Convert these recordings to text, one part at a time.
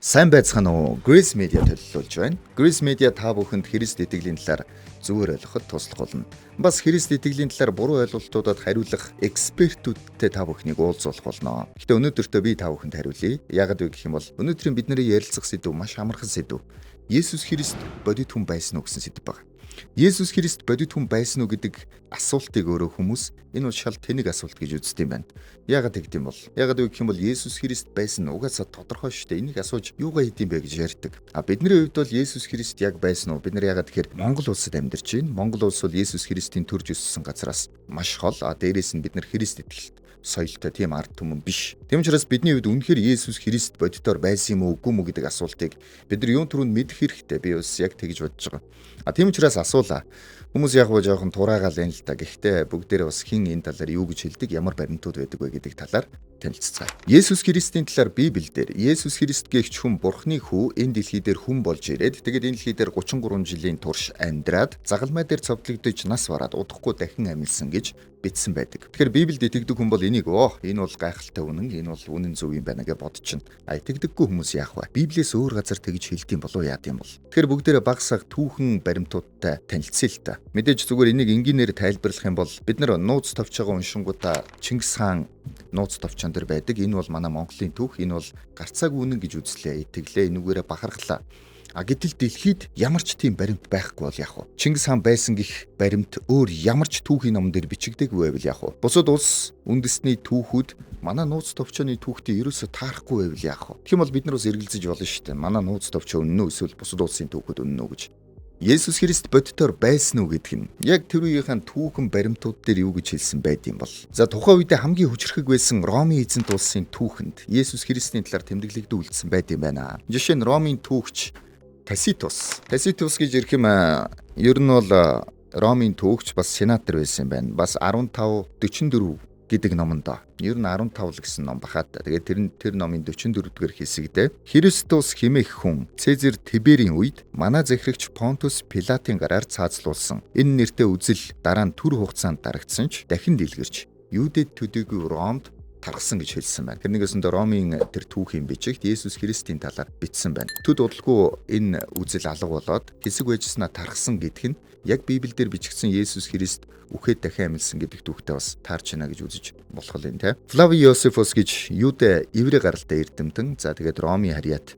Сайн байцгаана уу? Grace Media төлөвлөж байна. Grace Media та бүхэнд Христ итгэлийн талаар зүгээр ойлгоход туслах болно. Бас Христ итгэлийн талаар буруу ойлголтуудад хариулах экспертүүдтэй та бүхнийг уулзуулах болно. Гэхдээ өнөөдөртөө би та бүхэнд хариулъя. Яагаад вэ гэх юм бол өнөөдрийн бидний ярилцах сэдэв маш амархан сэдэв. Есүс Христ бодит хүн байсан уу гэсэн сэдэв байна. Есүс Христ бодит хүн байсан уу гэдэг асуултыг өөрөө хүмүүс энэ бол шал тэнэг асуулт гэж үздэг юм байна. Яагаад тэгдэм бол? Яагаад вэ гэх юм бол Есүс Христ байсан нь угаасаа тодорхой шүү дээ. Энийг асууж юугаа хийдэм бэ гэж ярьдаг. А бидний хувьд бол Есүс Христ яг байсан уу? Бид нар яагаад тэгэхээр Монгол улсад амьдарч байна. Монгол улс бол Есүс Христийн төрж өссөн газараас маш хол. А дээрээс нь бид нар Христ итгэлт соёлтой тийм ард түмэн биш. Тийм учраас бидний хувьд үнэхээр Есүс Христ бодитоор байсан юм уу үгүй юм уу гэдэг асуултыг бид нар юун түрүүнд мэдэх хэрэгтэй. Би бас яг тэгж бодож байгаа. А тийм учраас асуулаа. Хүмүүс яг гоо жоохон тураагаал энэ л та. Гэхдээ бүгдээрээ бас хин энэ талаар юу гэж хэлдэг, ямар баримтууд байдаг вэ гэдэг талаар танилцацгаая. Есүс Христийн талаар Библиэлд Есүс Христ гэгч хүн Бурхны хүү энэ дэлхий дээр хүн болж ирээд тэгээд энэ дэлхий дээр 33 жилийн турш амьдраад загалмай дээр цовдлогдож нас бараад удахгүй дахин амьлсан гэж бичсэн байдаг. Тэгэхээр Библиэд итгэдэг хүн бол энийг энэ бол гайхалтай үнэн, энэ бол үнэн зөв юм байна гэж бодчихно. А итгэдэггүй хүмүүс яах вэ? Библиэс өөр газар тэгж хэлдэг юм болов уу яад юм бол? Тэгэхээр бүгдээрээ баг саг түүхэн баримтуудтай танилцъя л та. Мэдээж зүгээр энийг энгийнээр тайлбарлах юм бол бид нар нууц товчоогоо уншингуудаа Чингис хаан нууц товчон дээр байдаг. Энэ бол манай Монголын түүх, энэ бол гарцаагүй үнэн гэж үзлээ, итгэлээ, энүүгээрээ бахархлаа. А гэтэл дэлхийд ямар ч тийм баримт байхгүй бол яах вэ? Чингис хаан байсан гих баримт өөр ямар ч түүхийн номон дээр бичигдээгүй байвал яах вэ? Бусад улс үндэсний түүхүүд манай нууц товчооны түүхтэй ерөөсө таарахгүй байвал яах вэ? Тэгэх юм бол бид нар бас эргэлзэж болно шүү дээ. Манай нууц товчоо үнэн үү эсвэл бусад улсын түүхүүд үнэн үү гэж. Есүс Христ бодитоор байсан уу гэдг нь яг тэр үеийнхэн түүхэн баримтууд дээр юу гэж хэлсэн байд юм бол. За тухайн үедээ хамгийн хүчрхэг байсан Ромын эзэнт улсын түүхэнд Есүс Христийн талаар тэмдэглэгдэн үлдсэн байд юм байна. Жишээ нь Ромын түүхч Таситус. Таситус гэж ирэх юм ер нь бол Ромын түүхч бас сенатор байсан юм байна. Бас 1544 гэдэг номонд ер нь 15 л гэсэн ном бахаа та. Тэгээд тэр номын 44-р хэсэгдээ Христос хэмээх хүн Цезар Тиберийн үед манай захирагч Понтус Пилатын гараар цаазлуулсан. Энэ нэртэй үзэл дараа нь түр хугацаанд дарагдсан ч дахин дэлгэрч Юдэд төдийгүй Ромд тархсан гэж хэлсэн байна. Тэр нэгэсэндээ Ромын тэр түүхийн бичигт Есүс Христийн талаар бичсэн байна. Төд удалгүй энэ үзэл алга болоод хэсэг байжснаа тархсан гэдг нь яг Библиэлд бичигдсэн Есүс Христ үхээд дахин амьлсан гэдэг түүхтэй бас таарч байна гэж үзэж болох юм те. Флави Йосефос гэж Юдэ еврей гаралтай эрдэмтэн. За тэгээд Ромын харьяат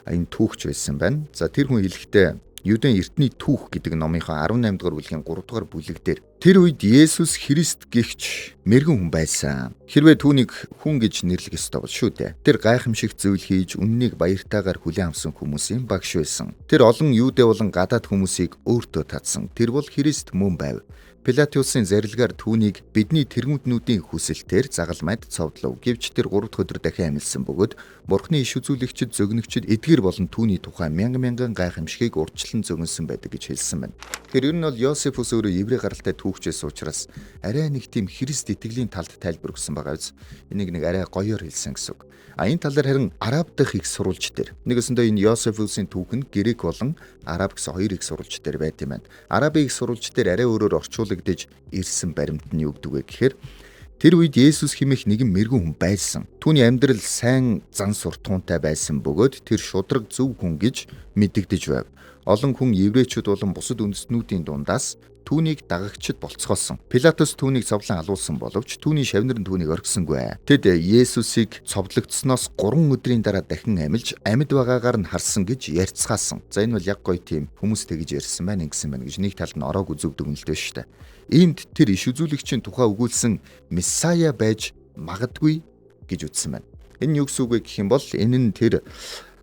энэ түүхч байсан байна. За тэр хүн хэлэхдээ Юдэн эртний түүх гэдэг номынхоо 18 дугаар бүлгийн 3 дугаар бүлэг дээр тэр үед Есүс Христ гихч мэрэгэн хүн байсан. Хэрвээ түүнийг хүн гэж нэрлэх ёстой бол шүү дээ. Тэр гайхамшиг зүйл хийж үннийг баяртайгаар хүлээн авсан хүмүүсийн багш байсан. Тэр олон Юдэ болон гадаад хүмүүсийг өөртөө татсан. Тэр бол Христ мөн байв. Пилатусын зарилгаар түүнийг бидний тэргүүтнүүдийн хүсэлтээр загалмайд цовдлов. Гэвч тэр 3 дахь өдөр дахин амьлсан бөгөөд Бурхны иш үзүүлэгчид, зөгнөгчид эдгэр болон түүний тухай мянган мянган гайхамшигыг урьдчилан зөгнөсөн байдаг гэж хэлсэн байна. Тэгэхээр ер нь бол Йосефус өөрөө еврей гаралтай түүхчээс учраас арай нэг тийм Христ итгэлийн талд тайлбар өгсөн байгаа биз. Энийг нэг арай гоёор хэлсэн гэсэн үг. А энэ талаар харин араб дахь их сурвалж дээр нэгэсэндээ энэ Йосефусын түүх нь грек болон араб гэсэн хоёр их сурвалж дээр байт юм байна. Арабын их сурвалж дээр арай өөрөөр орчуулагдаж ирсэн баримт нь юу гэдэг вэ гэхээр тэр үед Есүс хэмээх нэгэн мэрэгэн хүн байсан. Түүний амьдрал сайн зан суртахуунтай байсан бөгөөд тэр шудраг зөв хүн гэж мэдэгдэж байв. Олон хүн еврейчүүд болон бусад үндэстнүүдийн дундаас түүнийг дагагчид болцгоосон. Пилатус түүнийг зовлон алуулсан боловч түүний шавнар нь түүнийг орхисонгүй. Тэд Есүсийг цовдлогдсоноос 3 өдрийн дараа дахин амилж амьд байгаагаар нь харсан гэж ярьцгаасан. За энэ бол яг гоё тийм хүмүүс тэгж ярьсан байна ингэсэн байна гэж нэг талд нь ороог зөв дүгнэлт байна шүү дээ. Иймд тэр иш үзүүлэгчийн тухай өгүүлсэн Месая байж магадгүй гэж үзсэн байна. Энэ юу гэсэн үг вэ гэх юм бол энэ нь тэр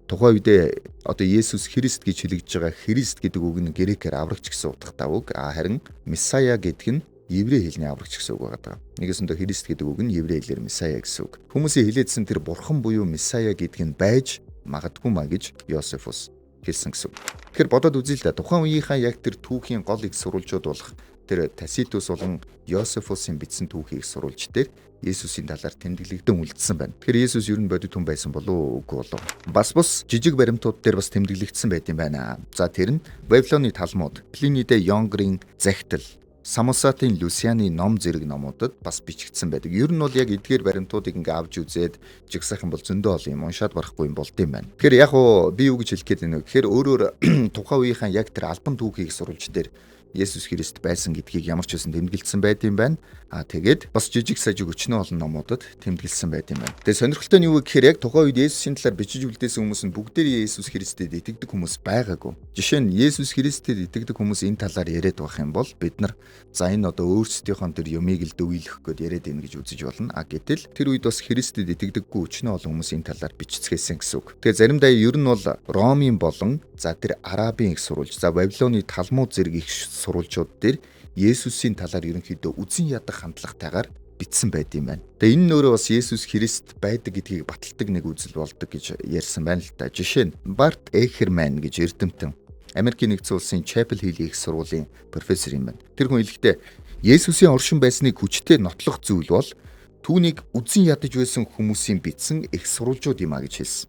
тухайн үедээ одоо Есүс Христ гэж хэлэгдэж байгаа Христ гэдэг үг нь грекээр аврагч гэсэн утгатай үг. А харин Месая гэдэг нь еврей хэлний аврагч гэсэн үг байгаа. Нэгэсэндээ Христ гэдэг үг нь еврей хэлээр Месая гэсэн үг. Хүмүүсийн хэлээдсэн тэр бурхан буюу Месая гэдэг нь байж магадгүй маа гэж Йосефус хэлсэн гэсэн үг. Тэгэхээр бодоод үзье л да. Тухайн үеийнхаа яг тэр түүхийн гол их сурвалжууд болох тэр Таситус болон Йосефусын бичсэн түүхийг сурвалж дээр Есүсийн талаар тэмдэглэгдэн үлдсэн байна. Тэгэхээр Есүс ер нь бодит хүн байсан болов уу үгүй болов? Бас бус жижиг баримтууд дээр бас тэмдэглэгдсэн байт юм байна. За тэр нь Вавилоны Талмуд, Плини де Йонгрын захидал, Самосатын Люсианы ном зэрэг номуудад бас бичигдсэн байдаг. Ер нь бол яг эдгээр баримтуудыг ингээ авч үзээд жигсаах юм бол зөндөө олон юм уншаад барахгүй юм болд юм байна. Тэгэхээр яг уу би юу гэж хэлэх гээд байна вэ гэхээр өөрөөр тухайн үеийнхэн яг тэр албан түүхийг сурвалж дээр Есүс Христ байсан гэдгийг ямар ч байсан тэмдэглэсэн байд юм байна. А тэгээд бас жижиг сажиг өчнөө олон номуудад тэмдэглэсэн байд юм байна. Тэгээд сонирхолтой нь юу вэ гэхээр яг тухайн үед Есүсийн талаар бичиж үлдээсэн хүмүүс нь бүгдээрээ Есүс Христэд итгэдэг хүмүүс байгаагүй. Жишээ нь Есүс Христэд итгэдэг хүмүүс энэ талаар яриад байх юм бол бид нар за энэ одоо өөрсдийнхөө тэр юмыг л дөвийлөх гээд яриад байна гэж үзэж болно. А гэтэл тэр үед бас Христэд итгэдэггүй өчнөө олон хүмүүс энэ талаар бичцгээсэн гэсэн үг. Тэгээд заримдаа ер нь бол Ромын болон за тэр Арабын их сурвалж, за Вавилоны Талмуд зэрэг их сурвалжууд дээр Есүсийн талаар ерөнхийдөө үзэн ядах хандлагатайгаар бичсэн байд юм байна. Тэгээ энэ нь өөрөө бас Есүс Христ байдаг гэдгийг баталдаг нэг үзэл болдог гэж ярьсан байна л да. Жишээ нь Барт Эхерман гэж эрдэмтэн Америкийн нэгдсэн улсын Chapel Hill их сургуулийн профессор юм байна. Тэр хүн хэлэхдээ Есүсийн оршин байсныг хүчтэй нотлох зүйл бол түүнийг үзэн ядаж байсан хүмүүсийн бичсэн их сурвалжууд юм а гэж хэлсэн.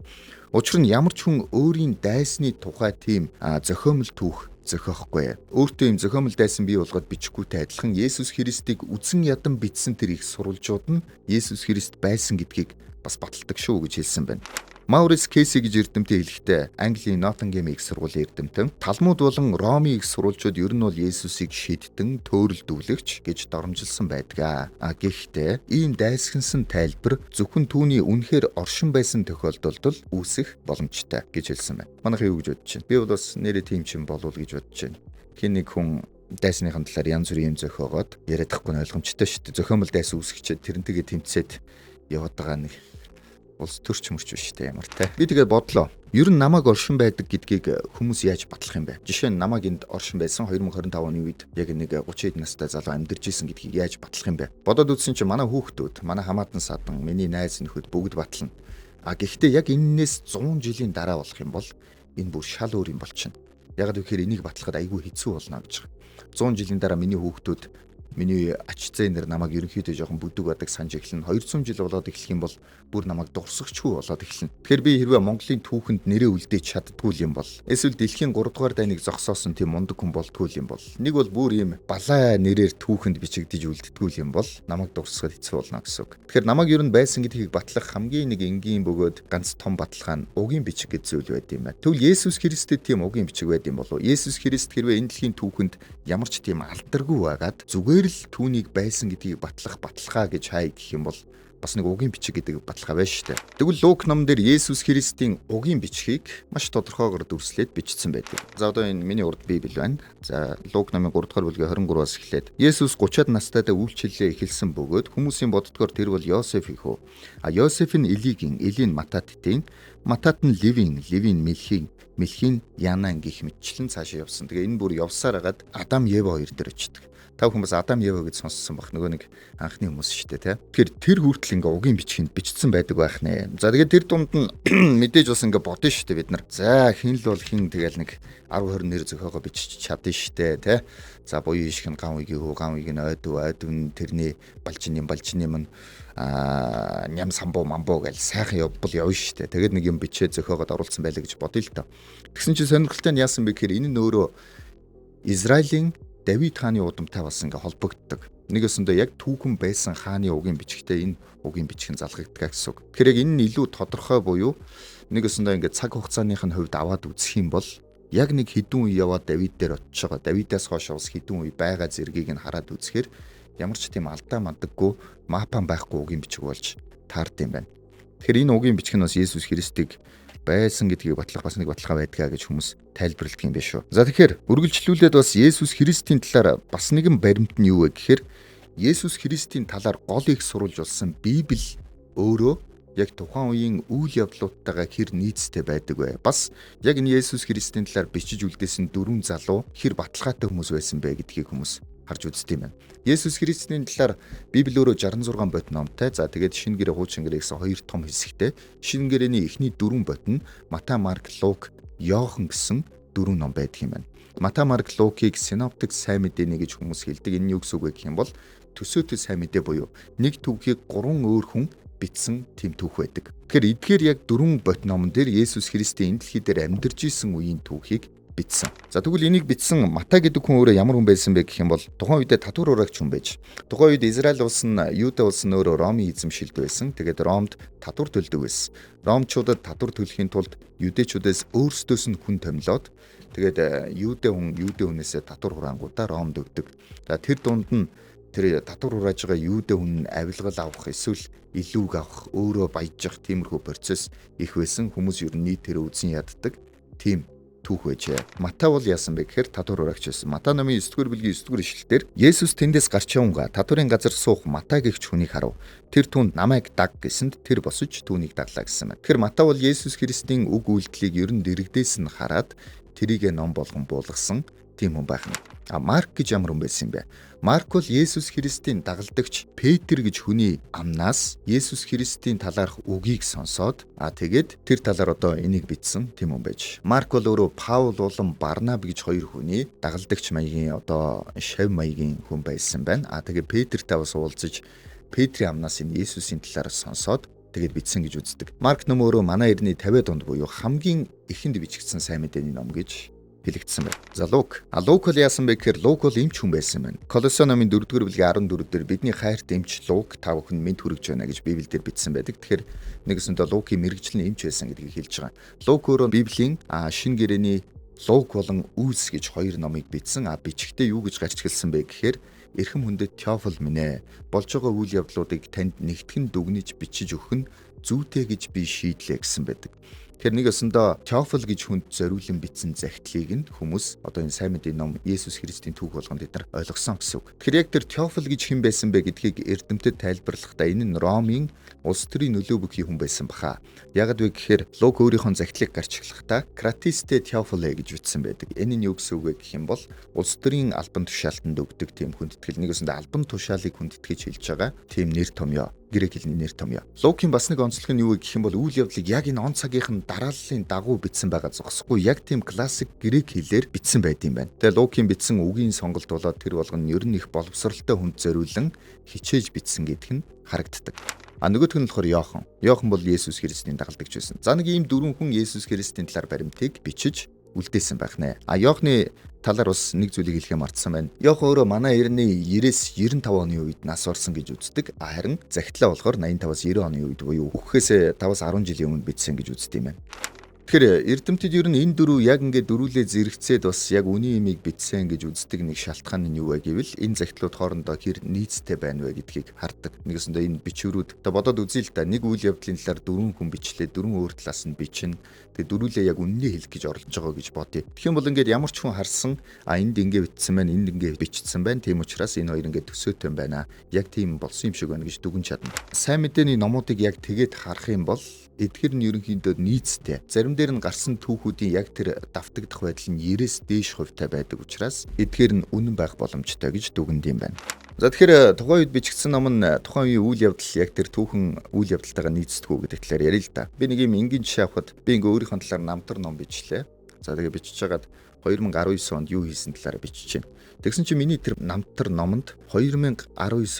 Учир нь ямар ч хүн өөрийн дайсны тухай тийм зохиомл түүх зохиохгүй. Өөртөө юм зохиомл дайсан бий болгоод бичихгүйтэй адилхан Есүс Христийг үзэн ядан бичсэн тэр их сурвалжууд нь Есүс Христ байсан гэдгийг бас баталдаг шүү гэж хэлсэн байна. Маурис Кейси гэж эрдэмтэн хэлэхдээ Английн Ноттингем их сургуулийн эрдэмтэн Талмуд болон Ромын их сурвалжууд ер нь бол Есүсийг шидтэн төөрөлдүүлэгч гэж доромжилсан байдаг. А гэхдээ ийм дайсагнасан тайлбар зөвхөн түүний үнэхээр оршин байсан тохиолдолд л үүсэх боломжтой гэж хэлсэн байна. Манайх юу гэж бодож байна? Би бол бас нэрээ тийм ч юм болов гэж бодож байна. Хин нэг хүн дайсныхан талаар янз бүрийн юм зохиогоод яриад тахгүй нь ойлгомжтой шүү дээ. Зохиомл дайс үүсгэчээд тэрнтэйгээ тэмцээд яваад байгаа нэг улс төрч мөрч биш те ямар те. Би тэгээд бодлоо. Ер нь намайг оршин байдаг гэдгийг хүмүүс яаж батлах юм бэ? Жишээ нь намайг энд оршин байсан 2025 оны үед яг нэг 30 хэд настай залуу амьдарч исэн гэдгийг яаж батлах юм бэ? Бодоод үзсэн чинь манай хүүхдүүд, манай хамаатан садан, миний найз нөхөд бүгд батлана. А гэхдээ яг эннээс 100 жилийн дараа болох юм бол энэ бүр шал өөр юм болчихно. Яг гэвэл энийг батлахад айгүй хэцүү болно гэж байгаа. 100 жилийн дараа миний хүүхдүүд миний ач зээнэр намайг ерөнхийдөө жоохон бүдэг бадаг санаж эхэлнэ. 200 жил болоод эхлэх юм бол бүр намайг дурсагчгүй болоод эхэлнэ. Тэгэхээр би хэрвээ Монголын түүхэнд нэрээ үлдээж чаддгүй юм бол эсвэл дэлхийн 3 дугаар дайныг зогсоосон тийм мундаг хүн болдгүй юм бол нэг бол бүр ийм балай нэрээр түүхэнд бичигдэж үлддэггүй юм бол намайг дурсахад хэцүү болно гэсэн үг. Тэгэхээр намайг ер нь байсан гэдгийг батлах хамгийн нэг энгийн бөгөөд ганц том баталгаа нь угийн бичиг гэж зүйл байд юм байна. Тэгвэл Есүс Христэд тийм угийн бичиг байд юм болов уу? Есүс Христ хэрвээ энэ дэлхийн түүхэнд ямар ч тийм алдаргүй байгаад зүгээр л түүнийг байсан гэдгийг батлах баталгаа гэж хай гэх юм бол бас нэг угийн бичиг гэдэг баталгаа байна шүү дээ. Тэгвэл Лук ном дээр Есүс Христийн угийн бичгийг маш тодорхойгоор дүрслээд бичсэн байдаг. За одоо энэ миний урд Библи байна. За Лук номын 3 дугаар бүлгийн 23-аас эхлээд Есүс 30-ад настайдаа үйлчлэлээ эхэлсэн бөгөөд хүмүүсийн боддгоор тэр бол Йосеф их үү. А Йосеф нь Элигийн, Эли нь Мататийн, Матат нь Левийн, Левийн Мелхийн, Мелхийн Янан гих мэтчлэн цаашаа явсан. Тэгээ энэ бүр явсаар хагаад Адам Ева хоёр дээр очдөг. Та бүхэн бас Адам Ева гэж сонссон бах, нөгөө нэг анхны хүмүүс шүү дээ, тэ. Тэгэхээр тэр хүртэл ингээ угийн бичгэнд бичсэн байдаг байх нэ. За тэгээд тэр дунд нь мэдээж бас ингээ бодно шүү дээ бид нар. За хин л бол хин тэгэл нэг 10 20 нэр зохиогоо бичиж чадна шүү дээ, тэ. За буян ишг нь ган үеийн хүү, ган үеийн ойд, ойд нь тэрний балжины юм ням самбуу мамбуу гэж сайхан явбал явна шүү дээ. Тэгээд нэг юм бичээ зохиогоод оруулсан байлаа гэж бодъё л доо. Тэгсэн чинь сонирхолтой нь яасан бэ гэхээр энэ нь өөрөө Израилийн Давид хааны удамтай бас ингээ холбогддог. Нэг өсөндөө яг түүхэн байсан хааны угийн бичгтээ энэ угийн бичиг нь залгагддаг гэсэн үг. Тэгэхээр яг энэ нь илүү тодорхой буюу нэг өсөндөө ингээ цаг хугацааных нь хувьд аваад үзэх юм бол яг нэг хідэн үе яваад Давид дээр очиж байгаа. Давидаас хойш бас хідэн үе байгаа зэргийг нь хараад үзэхээр ямар ч тийм алдаа мандаггүй мапан байхгүй угийн бичиг болж таард юм байна. Тэгэхээр энэ угийн бичиг нь бас Есүс Христийг байсан гэдгийг батлах бас нэг баталгаа байдгаа гэж хүмүүс тайлбарладаг юм биш үү. За тэгэхээр үргэлжлүүлээд бас Есүс Христийн талаар бас нэгэн баримт нь юу вэ гэхээр Есүс Христийн талаар гол их сурвалж болсон Библи өөрөө яг тухайн үеийн үйл явдлуудтайгаа хэр нийцтэй байдаг вэ? Бас яг энэ Есүс Христийн талаар бичиж үлдээсэн дөрвөн залуу хэр баталгаатай хүмүүс байсан бэ гэдгийг хүмүүс харж үздэг юм байна. Есүс Христийн талаар Библи өөрөө 66 бот номтой. За тэгээд Шинэ гэрээ, Хуучин гэрээ гэсэн хоёр том хэсэгтэй. Шинэ гэрээний эхний дөрвөн бот нь Матай, Марк, Лук, Иохан гэсэн дөрвөн ном байдаг юм байна. Матай, Марк, Лукийг синоптик сайн мэдээний гэж хүмүүс хэлдэг. Энэ нь юу гэсэн үг вэ гэх юм бол төсөөтэй сайн мэдээ буюу нэг түүхийг гурван өөр хүн бичсэн тийм түүх байдаг. Тэгэхээр эдгээр яг дөрвөн бот номон дээр Есүс Христийн энэ дэлхий дээр амьдарч исэн үеийн түүхийг Бичсэн. За, тэгвэл энийг бичсэн Матай гэдэг хүн өөрөө ямар хүн байсан бэ гэх юм бол тухайн үедээ татвар хураагч хүн байж. Тухайн үед Израиль улс нь, Юда улс нь өөрөө Ромын эзэмшилд байсан. Тэгээд Ромд татвар төлдөг байсан. Ромчуудад татвар төлөхийн тулд юдэчүүдээс өөрсдөөс нь хүн томилоод, тэгээд юудэ хүн юудэ хүнээсээ татвар хураангуудаа Ромд өгдөг. За, тэр дунд нь тэр татвар хурааж байгаа юудэ хүн нь авилгал авах эсвэл илүүг авах, өөрөө баяжих тиймэрхүү процесс их байсан. Хүмүүс ер нь нийтээр үзэн яддаг тийм түүх байжээ. Матай бол яасан бэ гэхээр татвар хураагч байсан. Матай номын 9-р бүлгийн 9-р ишлэлдэр Есүс тэндээс гарч явангаа татварын газар суух Матай гэгч хүнийг харав. Тэр түүнд "Намайг даг" гэсэнд тэр босож түүнийг даглаа гэсэн байна. Тэгэхээр Матай бол Есүс Христийн үг үйлдэлийг ер нь дэрэгдээс нь хараад тэрийг ном болгон буулгасан тийм хүн байх нь. А Марк гэж ямар хүн байсан юм бэ? Марк бол Есүс Христийн дагалдагч Петр гэж хүний амнаас Есүс Христийн талаарх үгийг сонсоод, тэгээд тэр талаар одоо энийг бичсэн тийм хүн байж. Марк бол өөрөө Паул болон Барнаб гэж хоёр хүний дагалдагч маягийн, одоо шав маягийн хүн байсан байна. Тэгээд Петртэй бас уулзаж, Петрийн амнаас энэ Есүсийн талаар сонсоод тэгээд бичсэн гэж үздэг. Марк ном өөрөө манай эртний 50 донд буюу хамгийн эхэнд бичигдсэн сайн мэдээний ном гэж хэлэгдсэн байна. За, Лук. А Лук бол яасан бэ гэхээр Лук бол эмч хүн байсан байна. Колосе номын 4-р бүлгийн 14 дээр "Бидний хайрт эмч Лук та бүхэнд мэнд хүргэж байна" гэж Библиэлд бичсэн байдаг. Тэгэхээр нэгэсэндээ Лукийн мэргэжил нь эмч байсан гэдгийг хэлж байгаа. Лук өөрөө Библийн шинэ гэрээний Лук болон Үйлс гэж хоёр номыг бичсэн. А бичгтээ юу гэж гарчигласан бэ гэхээр "Эрхэм хүндэт Теофил минь ээ, болж байгаа үйл явдлуудыг танд нэгтгэн дүгнэж бичиж өгөх нь зүйтэй гэж би шийдлээ" гэсэн байдаг. Тэгэхээр нэг ёсондоо Теофил гэж хүнд зориулан бичсэн захидлыг нь хүмүүс одоо энэ сайн мэдээний ном, Есүс Христийн түүх болгонд бид нар ойлгосон гэсэн үг. Тэгэхээр яг тэр Теофил гэж хэн байсан бэ гэдгийг эрдэмтэд тайлбарлахдаа энэ нь Ромын улс төрийн нөлөө бүхий хүн байсан баха. Яагаад вэ гэхээр Лук өөрийнхөө захидлыг гарчиглахдаа "Кратисте Теофиле" гэж бичсэн байдаг. Энэ нь юу гэсэн үг вэ гэх юм бол улс төрийн албан тушаалтанд өгдөг тийм хүндэтгэл. Нэг ёсондоо албан тушаалыг хүндэтгэж хэлж байгаа тийм нэр томьёо. Грек хэлний нэр томьёо. Лукийн бас нэг онцлог нь юу вэ гэх юм бол үйл явдлыг яг энэ он цагийнх нь дарааллын дагуу бичсэн байгаа зогсохгүй, яг тийм классик грек хэлээр бичсэн байд юм байна. Тэгээ Лукийн бичсэн үгийн сонголт болоод тэр болгон нь ер нь их боловсралтай хүнд зориулан хичээж бичсэн гэдг нь харагддаг. А нөгөөх нь болохоор Иохан. Иохан бол Есүс Христийн дагалдагч байсан. За, нэг ийм дөрвөн хүн Есүс Христийн талаар баримтыг бичиж үлдээсэн байх нэ. А Иохны талаар бас нэг зүйлийг хэлэхээ мартсан байна. Иохан өөрөө манай эртний 90-с 95 оны үед нас барсан гэж үздэг. А харин захидлаа болохоор 85-аас 90 оны үед буюу үхэхээс 5-аас 10 жилийн өмнө бичсэн гэж үздэг юм байна. Тэгэхээр эрдэмтэд ер нь энэ дөрөв яг ингээд дөрвүүлээ зэрэгцээд бас яг үнийн имийг бичсэн гэж үздэг нэг шалтгаан нь юу вэ гэвэл энэ захидлууд хоорондоо хэр нийцтэй байна вэ гэдгийг хардаг. Нэгэсэндээ энэ бичвэрүүд одоо бодоод үзье л да. Нэг үйл явдлын талаар дөрвөн хүн бичлээ, дөрвөн өөр талаас нь бичнэ. Тэгээ дөрвүүлээ яг үннийг хэлэх гэж оролдож байгаа гэж бодъё. Тэгэх юм бол ингээд ямар ч хүн харсан, а энд ингэ бичсэн байна, энд ингэ бичсэн байна. Тийм учраас энэ хоёр ингээд төсөөтэй байна. Яг тийм болсон юм шиг байна гэж дүгнж чадна. Сайн мэдээний номуудыг яг тэгээд харах юм бол эдгээр нь ерөнхийдөө нийцтэй. Зарим дээр нь гарсан түүхүүдийн яг тэр давтагдах байдал нь 90-ээс дээш хувьтай байдаг учраас эдгээр нь үнэн байх боломжтой гэж дүгнэд юм байна. За, тэгэхээр тухайн үед бичигдсэн ном нь тухайн үеийн үйл явдал яг тэр түүхэн үйл явдалтайгаа нийцдэг үү гэдэг талаар ярил л да. Би нэг юм энгийн жишээ авахад би ингээ өөрийнхөө талаар намтар ном бичлээ. За, тэгээ бичиж хагаад 2019 онд юу хийсэн талаар бичиж байна. Тэгсэн чинь миний тэр намтар номонд 2019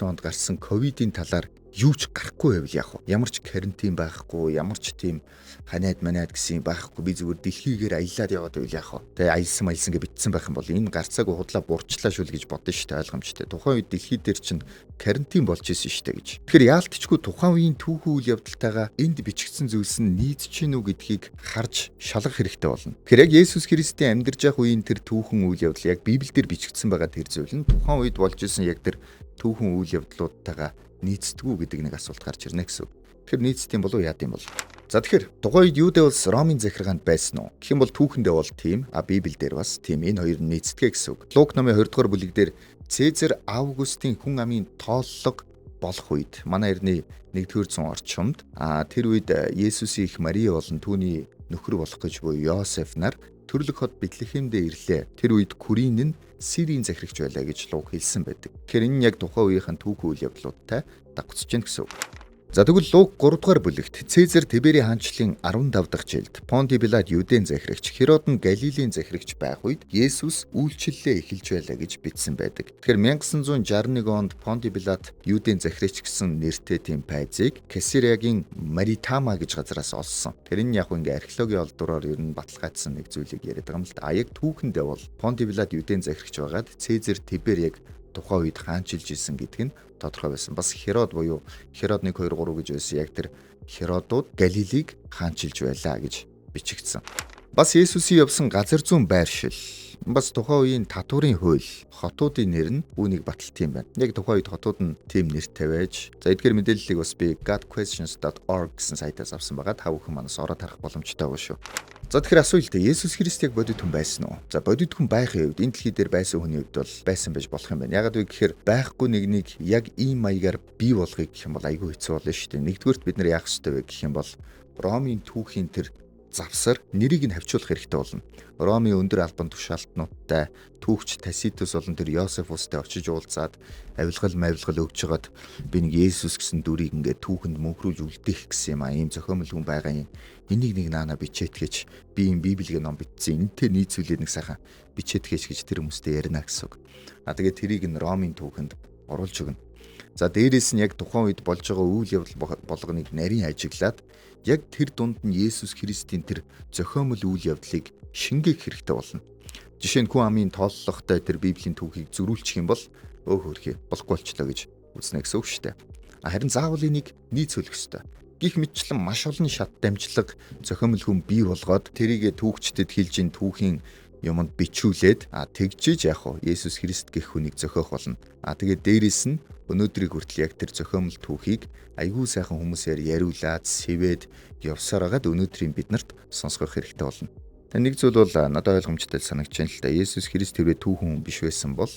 онд гарсан ковидын талаар юу ч гарахгүй байвал яах вэ? Ямар ч карантин байхгүй, ямар ч тийм ханиад маниад гэсэн юм байхгүй. Би зүгээр дэлхийгээр аялаад яваад байвал яах вэ? Тэгээ аялсан маялсан гэж бичсэн байх юм бол энэ гарцаагүй худлаа бурчлаа шүү л гэж бодно шүү дээ, ойлгомжтой. Тухайн үед дэлхий дээр чинь карантин болж исэн шүү дээ гэж. Тэгэхээр яалтчгүй тухайн үеийн түүхэн үйл явдалтайгаа энд бичигдсэн зүйлс нь нийцэж гин үү гэдгийг харж шалгах хэрэгтэй болно. Тэгэхээр яг Есүс Христийн амьдарч явах үеийн тэр түүхэн үйл явдал, яг Библиэлд бичигдсэн байгаа тэр зүйл нь тухайн үед болж исэн яг тэр түүхэн үйл явдлуудтайгаа нийцдэггүй гэдэг нэг асуулт гарч ирнэ гэсэн үг. Тэгэхээр нийцдэг юм болов уу, яад юм бол? За, тэгэхээр тухайн үед Юудэ улс Ромын захиргаанд байсан уу? Гэх юм бол түүхэндээ бол тийм, а Библиэлд бас тийм, энэ хоёр нь нийцдэг гэсэн үг. Лук номын 20 дугаар бүлэг дээр Цезар Августын хүн амын тооллого болох үед, манай эртний 1-р зуун орчимд, тэр үед Есүсийн эх Мария болон түүний нөхөр болох гэж буй Йосеф нар төрлөх хот Бэтлехемдээ ирлээ. Тэр үед Курин нь Сирийн захирагч байлаа гэж Лук хэлсэн байдаг. Тэгэхээр энэ нь яг тухайн үеийнхэн түүхэн үйл явдлуудтай даггуцж байна гэсэн үг. За, тэгвэл Лук 3 дугаар бүлэгт Цезар Тиберийн хаанчлалын 15 дахь жилд Понти Пилат Юдэн захирагч, Херод нь Галилийн захирагч байх үед Есүс үйлчлэлээ эхэлж байлаа гэж бичсэн байдаг. Тэгэхээр 1961 онд Понти Пилат Юдэн захирагч гэсэн нэртэй тийм пайзыг Кесариагийн Маритама гэж газараас олсон. Тэр нь яг ингээ археологийн олдвроор ер нь баталгаажсан нэг зүйлийг яриад байгаа юм л да. А яг түүхэндээ бол Понти Пилат Юдэн захирагч байгаад Цезар Тибер яг тухайн үед хаанчилж исэн гэдэг нь тодорхой байсан. Бас Херод буюу Херод 1 2 3 гэж байсан. Яг тэр Херодууд Галилийг хаанчилж байлаа гэж бичигдсэн. Бас Есүсийн явсан газар зүүн байршил, бас тухайн үеийн татварын хууль, хотуудын нэр нь үүнийг баталт юм байна. Яг тухайн үед хотууд нь тийм нэртэй байж. За, эдгээр мэдээллийг бас би godquestions.org гэсэн сайтаас авсан байгаа. Та бүхэн манаас ороод харах боломжтой байгаа шүү. За, тэгэхээр асууя л дээ. Есүс Христ яг бодит хүн байсан уу? За, бодит хүн байхын хувьд, энэ дэлхий дээр байсан хүний хувьд бол байсан байж болох юм байна. Ягаад вэ гэхээр байхгүй нэг нэг яг ийм маягаар бий болгоё гэх юм бол айгүй хэцүү болно шүү дээ. Нэгдүгээрт бид нар яах ёстой вэ гэх юм бол Ромын түүхийн тэр завсар нэрийг нь хавчуулах хэрэгтэй болно. Ромын өндөр албан тушаалтнуудтай түүхч Таситус болон тэр Йосефустай очиж уулзаад, авилгал мавилгал өгж жагаад, би нэг Есүс гэсэн дүрийг ингээд түүхэнд мөнхрүүлж үлдээх гэсэн юм а, ийм зохиомл хүн байгаа юм. Энийг нэг наана бичээтгэж, би ийм Библигийн ном бичсэн. Энтэй нийцүүлээд нэг сайхан бичээтгэж гэж тэр хүмүүстэй ярина гэсэн үг. А тэгээд тэрийг нь Ромын түүхэнд оруулж өгнө. За, дээрээс нь яг тухайн үед болж байгаа үйл явдал болгоныг нарийн ажиглаад, яг тэр дунд нь Есүс Христийн тэр зохиомл үйл явдлыг шингээх хэрэгтэй болно. Жишээ нь, хүн амын тооллоготой тэр Библийн түүхийг зөрүүлчих юм бол өөх хөрхий болохгүй болчлоо гэж үзнэ гэсэн үг шүү дээ. Харин заавал энийг нийцүүлэх ёстой. Гэх мэтчлэн маш олон шат дамжлага, зохиомл хүн бий болгоод, тэрийгэ түүхчдэд хэлж ин түүхийн юмд бичүүлээд, а тэгжиж яг уу Есүс Христ гэх хүнийг зохиох болно. А тэгээд дээрэс нь өнөөдрийг хүртэл яг тэр зохиомл түүхийг айгүй сайхан хүмүүсээр яриулаад, сэвээд явсаар хагаад өнөөдрийн биднэрт сонсгох хэрэгтэй болно. Тэгээ нэг зүйл бол надад ойлгомжтой санагдаж байна л да. Есүс Христ тэрвээ түүхэн хүн биш байсан бол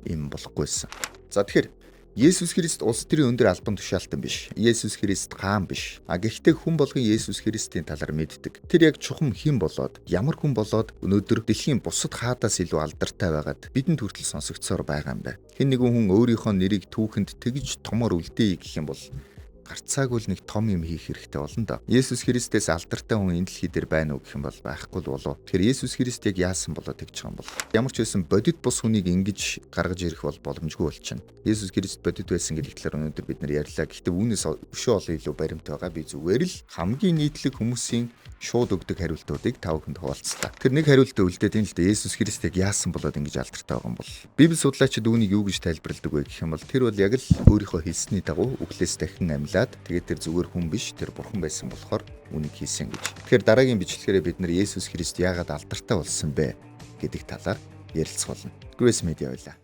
ийм болохгүйсэн. За, тэгэхээр Есүс Христ улс төрийн өндөр албан тушаалтан биш. Есүс Христ хаан биш. А гэхдээ хүн болгон Есүс Христийн талаар мэддэг. Тэр яг чухам хэн болоод, ямар хүн болоод өнөөдөр дэлхийн бусад хаадаас илүү алдартай байгаад бидэнд хүртэл сонсогдсоор байгаа юм бэ? Хэн нэгэн хүн өөрийнхөө нэрийг түүхэнд тэгж томор үлдээе гэх юм бол гарцаагүй л нэг том юм хийх хэрэгтэй болно доо. Есүс Христээс алдартай хүн энэ дэлхий дээр байна уу гэх юм бол байхгүй л болов. Тэгэхээр Есүс Христ яг яасан болоо тэгж байгаа юм бол. Ямар ч байсан бодит бус хүнийг ингэж гаргаж ирэх бол боломжгүй болчихно. Есүс Христ бодит байсан гэдэг талаар өнөөдөр бид нар ярьлаа. Гэхдээ үүнээс өшөө олон илүү баримт байгаа. Би зүгээр л хамгийн нийтлэг хүмүүсийн шууд өгдөг хариултуудыг та бүхэнд хуваалцлаа. Тэр нэг хариултаа үлдээд энэ л дээ. Есүс Христ яг яасан болоод ингэж алдартай байгаа юм бол. Библи судлаачид үүнийг юу гэж тайлбарладаг вэ гэх юм бол тэр бол яг л өөрийнхөө хэлсний дагуу үхлээс дахин амьлаад, тэгээд тэр зүгээр хүн биш, тэр бурхан байсан болохоор үүнийг хийсэн гэж. Тэгэхээр дараагийн бичлэгээрээ бид нар Есүс Христ яагаад алдартай болсон бэ гэдэг талаар ярилцах болно. Grace Media байлаа.